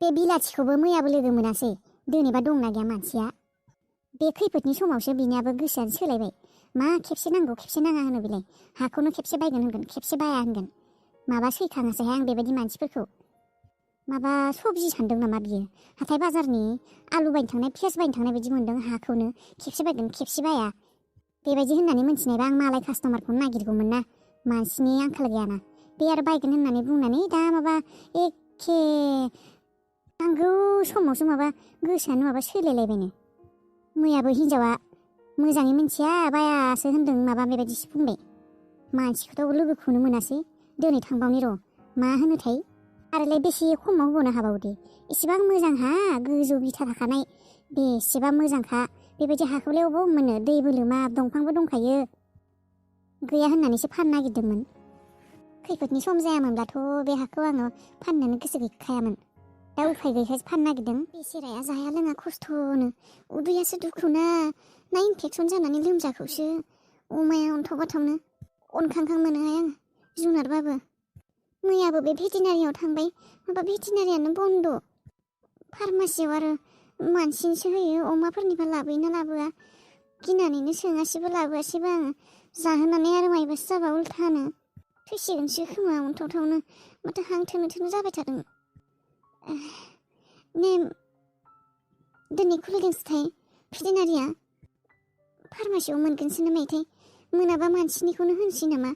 बे बिलाथिखौबो मैयाबो लोगो मोनासै दोनैबा दंना गैया मानसिया। बे खैफोदनि समावसो बिनियाबो गोसोआनो सोलायबाय। मा खेबसे नांगौ खेबसे नाङा होनो बिलाय। हाखौनो खेबसे बायगोन होनगोन खेबसे बाया होनगोन। माबा सैखाङासैहाय आं बेबायदि मानसिफोरखौ। माबा सबजि सानदों नामा बियो? हाथाय बाजारनि आलु बायनो थांनाय पियास बायनो थांनाय बायदि मोनदों। हाखौनो खेबसे बायगोन खेबसे बाया बेबायदि होननानै मिथिनायबा आं मालाय कास्टमारखौनो नागिरगौमोन ना। मानसिनि आंखाल गैयाना। बे आरो बायगोन होननानै बुंनानै दा माबा एखे नांगौ समावसो माबा गोसोआनो माबा सोलायलायबायनो। मैयाबो हिनजावा मोजाङै मिथिया बायासो होनदों माबा बेबायदिसो बुंबाय। मानसिखौथ' लोगोखौनो मोनासै। दिनै थांबावनि र' मा होनोथाय। आरोलाय बेसे खमाव होबावनो हाबावो दे। एसेबां मोजां हा गोजौ बिथा थाखानाय बेसेबा मोजांखा। बेबायदि हाखौलाय अबाव मोनो दै बोलोमा दंफांबो दंखायो। गैया होननानैसो फाननो नागिरदोंमोन। खैफोदनि सम जायामोनब्लाथ' बे हाखौ आङो फाननोनो गोसो गैखायामोन। दा उफाय गैयैखायसो फाननो नागिरदों। बेसेराया जाया लोङा खस्थ'नो उदैयासो दुखुना ना इनफेकसन जानानै लोमजाखौसो। अमाया अन्थाव बाथावनो अनखांखां मोनोहाय आं जुनारबाबो। मैयाबो बे भेटेनारियाव थांबाय माबा भेटेनारियानो बन्द'। फार्मासियाव आरो मानसिनिसो होयो अमाफोरनिफ्राय लाबोयोना लाबोआ गिनानैनो सोङासैबो लाबोआसैबो आङो। जाहोनानै आरो मायबासो जाबा उल्थानो थैसिगोनसो खोमा अन्थावथावनो माथो हां थोनो थोनो जाबाय थादों। दिनै खुलिदोंसोथाय भेटेनारिया। फार्मासियाव मोनगोनसो नामाथाय मोनाबा मानसिनिखौनो होनोसै नामा।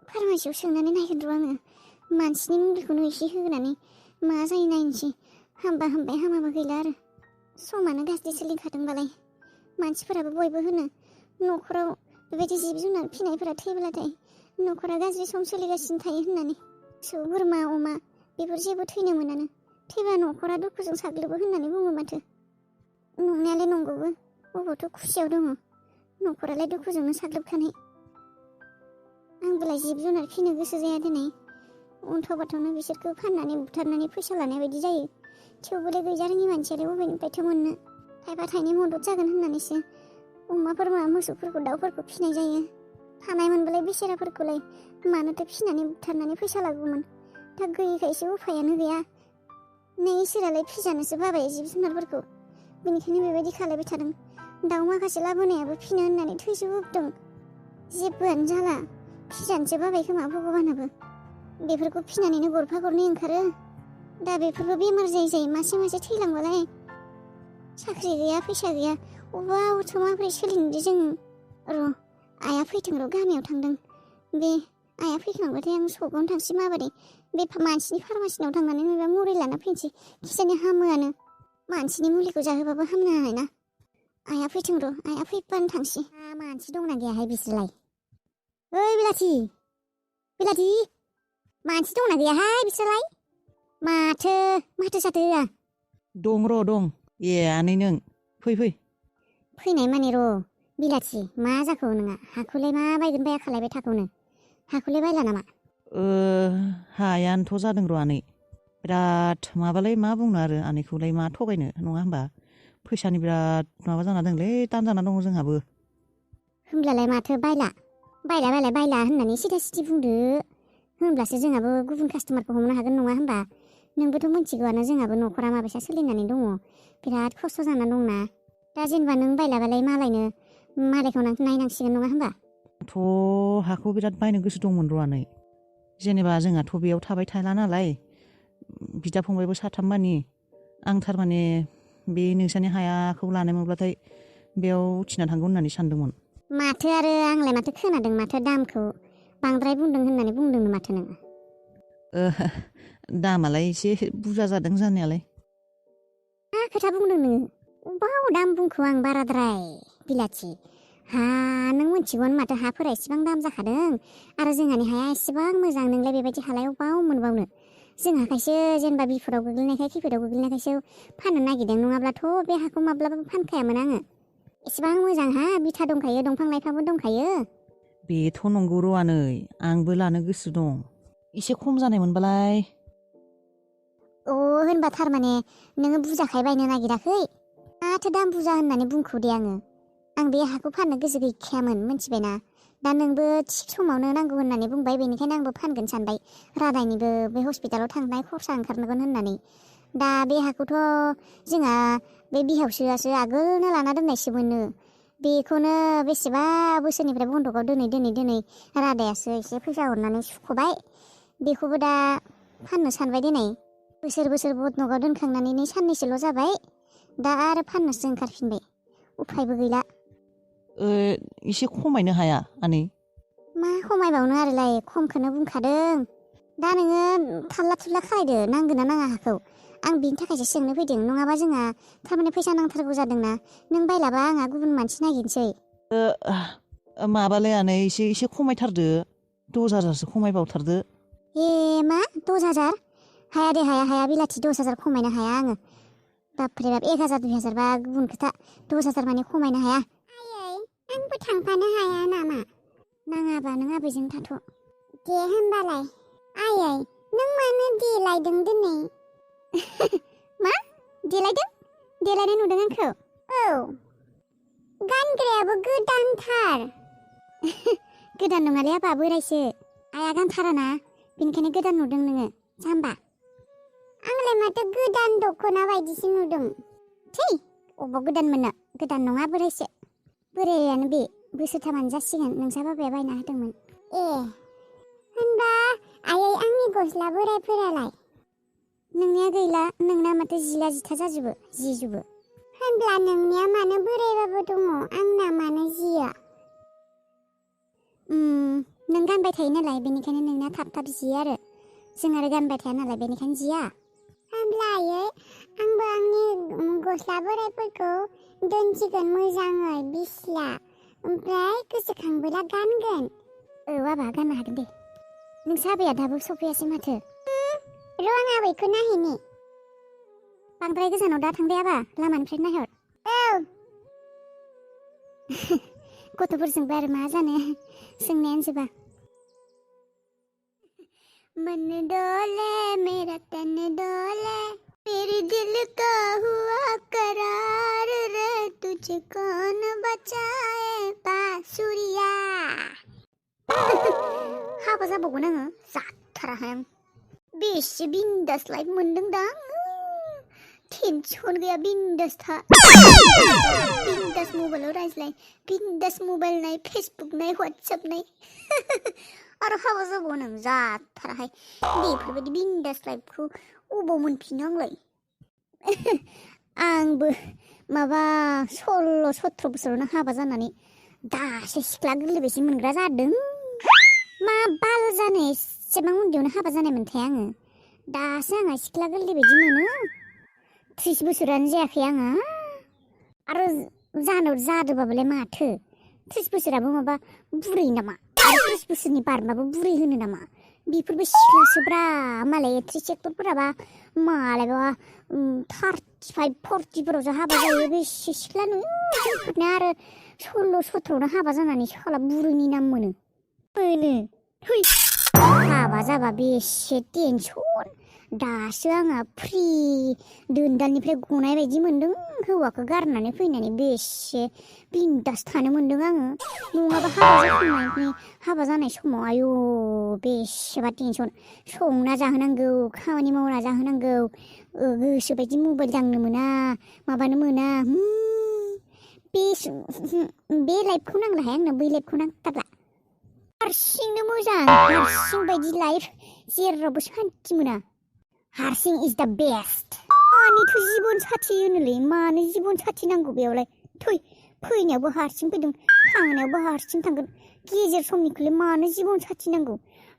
फार्मासियाव सोंनानै नायगोन र' आङो। मानसिनि मुलिखौनो एसे होनानै मा जायो नायनोसै। हामबा हामबाय हामाबा गैला आरो। समानो गाज्रि सोलिखादोंबालाय। मानसिफोराबो बयबो होनो न'खराव बेबायदि जिब जुनार फिनायफोरा थैब्लाथाय न'खरा गाज्रि सम सोलिगासिनो थायो होननानै। मोसौ बोरमा अमा बेफोर जेबो थैनो मोनानो। थैबा न'खरा दुखुजों साग्लोबो होननानै बुङो माथो। नंनायालाय नंगौबो अबावथ' खुसियाव दङ न'खरालाय दुखुजोंनो साग्लोबखानाय। आंबोलाय जिब जुनार फिनो गोसो जाया दिनै। अन्थाव बाथावनो बिसोरखौ फाननानै बुथारनानै फैसा लानाय बायदि जायो। थेवबोलाय गैजारोङि मानसियालाय बबेनिफ्रायथो मोननो। थाइबा थाइनै मदद जागोन होननानैसो अमा बोरमा मोसौफोरखौ दाउफोरखौ फिनाय जायो। थानाय मोनबालाय बेसेराफोरखौलाय मानोथो फिनानै बुथारनानै फैसा लागौमोन। दा गैयैखायसो उफायानो गैया। नै इसोरालाय फिजानोसो बाबाय जिब जुनारफोरखौ। बेनिखायनो बेबायदि खालायबाय थादों। दाउ माखासे लाबोनायाबो फिनो होननानै थैजोबदों। जेबोआनो जाला फिजानोसो बाबाय खोमा भगबानाबो। बेफोरखौ फिनानैनो गरफा गरनै ओंखारो। दा बेफोरबो बेमार जायै जायै मासे मासे थैलांबालाय साख्रि गैया फैसा गैया अबावथो माबोरै सोलिनो जों। र' आइया फैथों र' गामियाव थांदों। बे आइया फैखांबाथाय आं सकआवनो थांसै माबोरै बे मानसिनि फार्मासिनाव थांनानै माबा मुलि लाना फैनोसै। खिजानि हामोआनो मानसिनि मुलिखौ जाहोबाबो हामनो हायाना। आइया फैथों र' आइया फैबानो थांसै। मानसि दंना गैयाहाय बिसोरलाय? ओइ बिलाथि बिलाथि मानसि दंना गैयाहाय बिसोरलाय? माथो साथो होआ? दं र' दं। ए आनै नों फै फै। फैनाय माने र' बिलाथि मा जाखो नोंहा? हाखौलाय मा बायगोन बाया खालायबाय थाखौनो? हाखौलाय बायला नामा? हायानोथ' जादों र' आनै। बिराद माबालाय मा बुंनो आरो आनैखौलाय मा थगायनो नङा होनबा? फैसानि बिराद माबा जाना दंलै दान जाना दङ जोंहाबो। होमब्लालाय माथो बायला होननानै सिदा सिदि बुंदो। होमब्लासो जोंहाबो गुबुन कास्टमारखौ हमनो हागोन नङा होनबा? नोंबोथ' मिथिगौआनो जोंहाबो न'खरा माबायसा सोलिनानै दङ। बिराद खस्थ' जाना दंना। दा जेनेबा नों बायलाबालाय मालायखौ नायनांसिगोन नङा होनबा? हाखौ बिराद बायनो गोसो दंमोन र' आनै। जेनेबा जोंहाथ' बेयाव थाबाय थाला नालाय बिदा फंबायबो साथाम मानि आं थारमाने बे नोंसानि हायाखौ लानाय मोनब्लाथाय बेयाव उथिना थांगौ होननानै सानदोंमोन। माथो आरो आंलाय माथो खोनादों माथो दामखौ बांद्राय बुंदों होननानै बुंदोंनो माथो नोङो? दामालाय एसे बुरजा जादों जानायालाय। मा खोथा बुंदों नोङो? अबाव दाम बुंखो आं बाराद्राय बिलाथि? नों मिथिगौआनो माथो हाफोरा एसेबां दाम जाखादों। आरो जोंहानि हाया एसेबां मोजां नोंलाय बेबायदि हालायाव बाव मोनबावनो? जोंहाखायसो जेनेबा बिफदाव गोग्लैनायखाय खैफोदाव गोग्लैनायखायसो फाननो नागिरदों। नङाब्लाथ' बे हाखौ माब्लाबाबो फानखायामोन आङो। एसेबां मोजां हा बिथा दंखायो दंफां लाइफांबो दंखायो। बेथ' नंगौ र' आनै आंबो लानो गोसो दं। एसे खम जानाय मोनबालाय। होनबा थारमाने नोङो बुरजाखाय बायनो नागिराखै? माथो दाम बुरजा होननानै बुंखो दे आङो। आं बे हाखौ फाननो गोसो गैखायामोन मिथिबायना? दा नोंबो थिग समावनो नांगौ होननानै बुंबाय बेनिखायनो आंबो फानगोन सानबाय रादायनिबो बे हस्पिटालाव थांनाय खरसा ओंखारनांगोन होननानै दा बे हाखौथ' जोंहा बे बिहावसोआसो आगोलनो लाना दोननायसोमोननो बेखौनो बेसेबा बोसोरनिफ्राय बन्दकआव दोनै रादायासो एसे फैसा हरनानै सुख'बाय बेखौबो दा फाननो सानबाय दिनै बोसोर बन्दकआव दोनखांनानै साननैसोल' जाबाय दा आरो फाननोसो ओंखारफिनबाय उफायबो गैला एसे खमायनो हाया आनै मा खमायबावनो आरोलाय खमखौनो बुंखादों दा नोङो थाल्ला थुल्ला खालायदो नांगोन ना नाङा हाखौ आं बिनि थाखायसो सोंनो फैदों नङाबा जोंहा थारमाने फैसा नांथारगौ जादोंना नों बायलाबा आंहा गुबुन मानसि नागिरनोसै माबालाय आनै एसे खमायथारदो 10,000सो खमायबावथारदो मा 10,000 हाया दे हाया बिलाथि 10,000 खमायनो हाया आङो बापरे बाप 1,000 2,000 बा गुबुन खोथा 10,000 माने खमायनो हाया आयै आंबो थांफानो हाया नामा नाङाबा नों आबैजों थाथ' दे होनबालाय आयै नों मानो देलायदों दिनै मा देलायनाय नुदों आंखौ औ गानग्रायाबो गोदानथार गोदान नङालै आबा बोरायसो आइया गानथाराना बेनिखायनो गोदान नुदों नोङो जाम्बा आंलाय माथो गोदान दख'ना बायदिसो नुदों थै अबाव गोदान मोननो गोदान नङा बोरायसो बोरायानो बे बोसोरथामानो जासिगोन नोंसा बाबाया बायना होदोंमोन होनबा आयै आंनि गस्ला बोरायफोरालाय नोंनिया गैला नोंना माथो जिला जिथा जाजोबो जिजोबो होनब्ला नोंनिया मानो बोरायबाबो दङ आंना मानो जिया नों गानबाय थायो नालाय बेनिखायनो नोंना थाब जियो आरो जों आरो गानबाय थाया नालाय बेनिखायनो जिया होनब्ला आयै आंबो आंनि गस्ला बोरायफोरखौ दोनसिगोन मोजाङै बिसला ओमफ्राय गोसोखांबोला गानगोन औ आबा गाननो हागोन दे नोंसा आबैया दाबो सफैयासै माथो र' आं आबैखौ नायहैनि बांद्राय गोजानाव दा थांदे आबा लामानिफ्राय नायहर औ गथ'फोरजोंबो आरो मा जानो सोंनायानो जोबा मन डोले मेरा तन डोले मेरे दिल का हुआ करार रे तुझे कौन बचाए बासुरिया हाबा जाबावगोन आङो जाथाराहाय आं बेसे बिन्दास लाइफ मोनदों दा टेनसन गैया बिन्दास था बिन्दास मबाइलाव रायज्लाय बिन्दास मबाइल नाय फेसबुक नाय व्हाट्सएप नाय आरो हाबा जाबावो नों जाथाराहाय बेफोरबायदि बिन्दास लाइफखौ अबाव मोनफिनो आंलाय आंबो माबा 16-17 बोसोरावनो हाबा जानानै दासो सिख्ला गोरलै बायदि मोनग्रा जादों मा बाल जानो एसेबां उन्दैयावनो हाबा जानाय मोनथाय आङो दासो आंहा सिख्ला गोरलै बायदि मोनो 30 बोसोरानो जायाखै आंहा आरो जानो जादोबाबलाय माथो 30 बोसोराबो माबा बुरै नामा 30 बोसोरनि बारबाबो बुरै होनो नामा बेफोरबो सिख्लासोब्रा मालाय एक्ट्रिस एक्टरफोराबा मालायबा 35-40 फोरावसो हाबा जायो बेसे सिख्ला नुयो जोंफोरना आरो 16-17आवनो हाबा जानानै साला बुरैनि नाम मोनो हाबा जाबा बेसे टेनसन दासो आंहा फ्रि दोनदालनिफ्राय गनाय बायदि मोनदों हौवाखौ गारनानै फैनानै बेसे बिन्दास थानो मोनदों आङो नङाबा हाबा जानाय समाव आयु बेसेबा टेनसन संना जाहोनांगौ खामानि मावना जाहोनांगौ गोसो बायदि मबाइल दांनो मोना माबानो मोना बे लाइफखौ नांलाहाय आंनो बै लाइफखौ नांथारला हारसिंनो मोजां हारसिं बायदि लाइफ जेरावबो सान्थि मोना हारसिं इज द बेस्ट मानिथ' जिबन साथि होनोलै मानो जिबन साथि नांगौ बेयावलाय थै फैनायावबो हारसिं फैदों थांनायावबो हारसिं थांगोन गेजेर समनिखौलाय मानो जिबन साथि नांगौ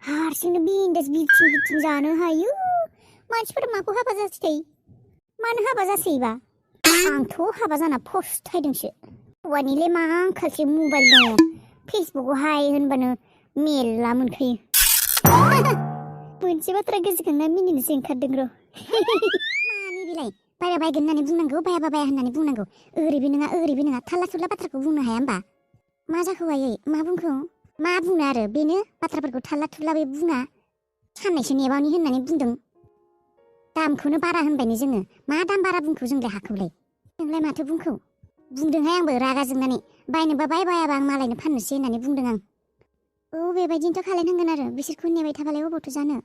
हारसिंनो बिन्दास बिथिं जानो हायो मानसिफोरा माखौ हाबा जासै मानो हाबा जासैबा आंथ' हाबा जाना फस्थायदोंसो हौवानिलाय मा आंखालसो मबाइल दङ फेसबुकआव हाय होनबानो मेरला मोनखायो मोनसे बाथ्रा गोसोखांना मिनिनोसो ओंखारदों र' मानि बिलाय बाया बायगोन होननानै बुंनांगौ बायाबा बाया होननानै बुंनांगौ ओरैबो नङा थाल्ला थुल्ला बाथ्राखौ बुंनो हाया होमबा मा जाखो आयै मा बुंखो मा बुंनो आरो बेनो बाथ्राफोरखौ थाल्ला थुल्ला बे बुङा साननैसो नेबावनि होननानै बुंदों दामखौनो बारा होनबायनो जोङो मा दाम बारा बुंखौ जोंलाय हाखौलाय नोंलाय माथो बुंखौ बुंदोंहाय आंबो रागा जोंनानै बायनोबा बाययाबा आं मालायनो फाननोसै होननानै बुंदों आं बेबायदिनोथ' खालायनांगोन आरो बिसोरखौ नेबाय थाबालाय अबावथो जानो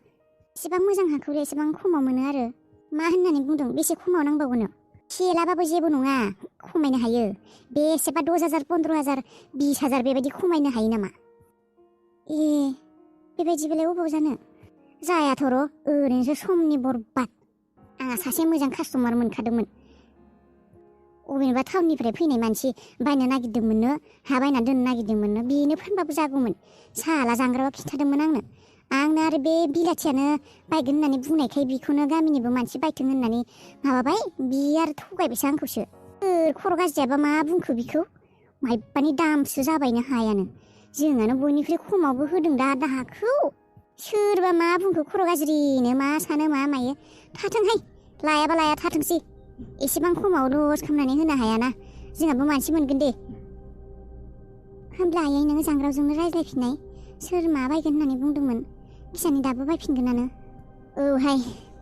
एसेबां मोजां हाखौलाय एसेबां खमाव मोनो आरो मा होननानै बुंदों बेसे खमाव नांबावगोनो सेलाबाबो जेबो नङा खमायनो हायो बेसेबा 10,000 15,000 20,000 बेबायदि खमायनो हायो नामा बेबायदिबालाय अबाव जानो जायाथ'र' ओरैनोसो समनि बरबाद आंहा सासे मोजां कास्टमार मोनखादोंमोन अबेनिबा टाउननिफ्राय फैनाय मानसि बायनो नागिरदोंमोननो हा बायना दोननो नागिरदोंमोननो बेनो फानबाबो जागौमोन साला जांग्राया खिन्थादोंमोन आंनो आरो बे बिलाथियानो बायगोन होननानै बुंनायखाय बेखौनो गामिनिबो मानसि बायथों होननानै माबाबाय बि आरो थगायबायसो आंखौसो खर' गाज्रियाबा मा बुंखो बिखौ माइबानि दामसो जाबायनो हायानो जोंहानो बयनिख्रुइ खमावबो होदों दा हाखौ सोरबा मा बुंखो खर' गाज्रिनो मा सानो मा मायो थाथोंहाय लायाबा लाया थाथोंसै एसेबां खमाव लस खालामनानै होनो हायाना जोंहाबो मानसि मोनगोन दे होमब्ला आयै नोङो जांग्रावजोंनो रायज्लायफिननाय सोर मा बायगोन होननानै बुंदोंमोन किसानि दाबो बायफिनगोनानो औहाय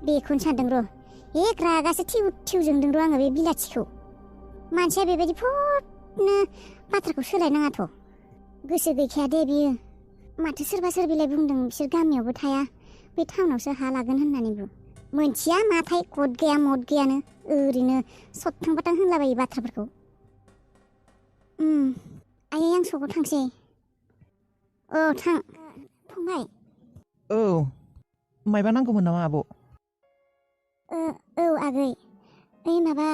बेखौनो सानदों र' रागासो थिउ थिउ जोंदों र' आङो बे बिलाथिखौ मानसिया बेबायदि फटनो बाथ्राखौ सोलायनाङाथ' गोसो गैखाया दे बियो माथो सोरबा सोरबिलाय बुंदों बिसोर गामियावबो थाया बे टाउनावसो हा लागोन होननानैबो मोनथिया माथाय गद गैया मद गैयानो ओरैनो सथां बाथां होनलाबायो बाथ्राफोरखौ आयै आं सकआव थांसै थां फंबाय औ मायबा नांगौमोन नामा आब' आगै माबा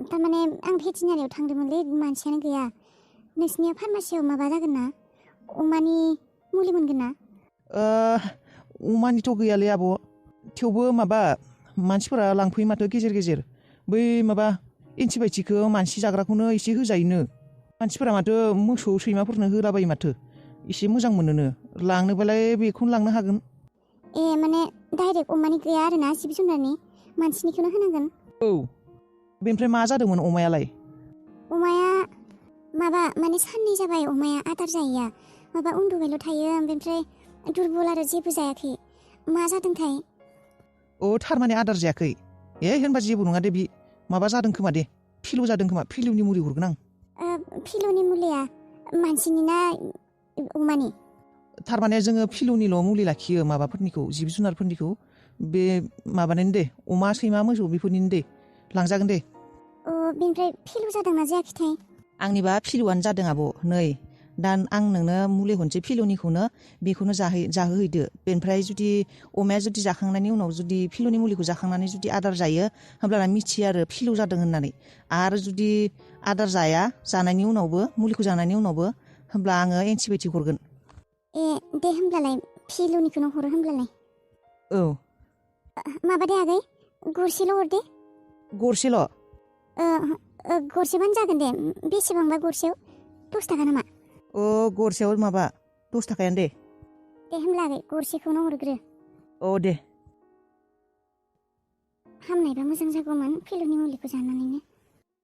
थारमाने आं भेटेनारियाव थांदोंमोनलै मानसियानो गैया नोंसिनिया फार्मासियाव माबा जागोन ना अमानि मुलि मोनगोन ना अमानिथ' गैयालै आब' थेवबो माबा मानसिफोरा लांफैयो माथो गेजेर गेजेर बै माबा एन्टिबाय'टिकखौ मानसि जाग्राखौनो एसे होजायोनो मानसिफोरा माथो मोसौ सैमाफोरनो होलाबायो माथो एसे मोजां मोनोनो लांनोबालाय बेखौनो लांनो हागोन माने डाइरेक्ट अमानि गैया आरोना जिब जुनारनि मानसिनिखौनो होनांगोन औ बेनिफ्राय मा जादोंमोन अमायालाय अमाया माबा माने साननै जाबाय अमाया आदार जायैया माबा उन्दुबायल' थायो ओमफ्राय दुरबल आरो जेबो जायाखै मा जादोंथाय थारमाने आदार जायाखै होनबा जेबो नङा दे बि माबा जादों खोमा दे फिलु जादों खोमा फिलुनि मुलि हरगोन आं फिलुनि मुलिया मानसिनि ना अमानि थारमाने जोङो फिलुनिल' मुलि लाखियो माबाफोरनिखौ जिब जुनारफोरनिखौ बे माबानायनि दे अमा सैमा मोसौ बेफोरनिनो दे लांजागोन दे बेनिफ्राय फिलु जादोंना जायाखैथाय आंनिबा फिलुआनो जादों आब' नै दा आं नोंनो मुलि हरनोसै फिलुनिखौनो बेखौनो जाहोहैदो बेनिफ्राय जुदि अमाया जुदि जाखांनायनि उनाव जुदि फिलुनि मुलिखौ जाखांनानै जुदि आदार जायो होमब्लाना मिथियो आरो फिलु जादों होननानै आरो जुदि आदार जाया जानायनि उनावबो मुलिखौ जानायनि उनावबो होमब्ला आङो एन्टिबाय'टिक हरगोन दे होमब्लालाय फिलुनिखौनो हरो होमब्लालाय औ माबा दे आगै गरसेल' हर दे गरसेल' गरसेबानो जागोन दे बेसेबांबा गरसेयाव 10 थाखा नामा गरसेयाव माबा 10 थाखायानो दे होमब्ला आगै गरसेखौनो हरग्रो दे हामनायबा मोजां जागौमोन फिलुनि मुलिखौ जानानैनो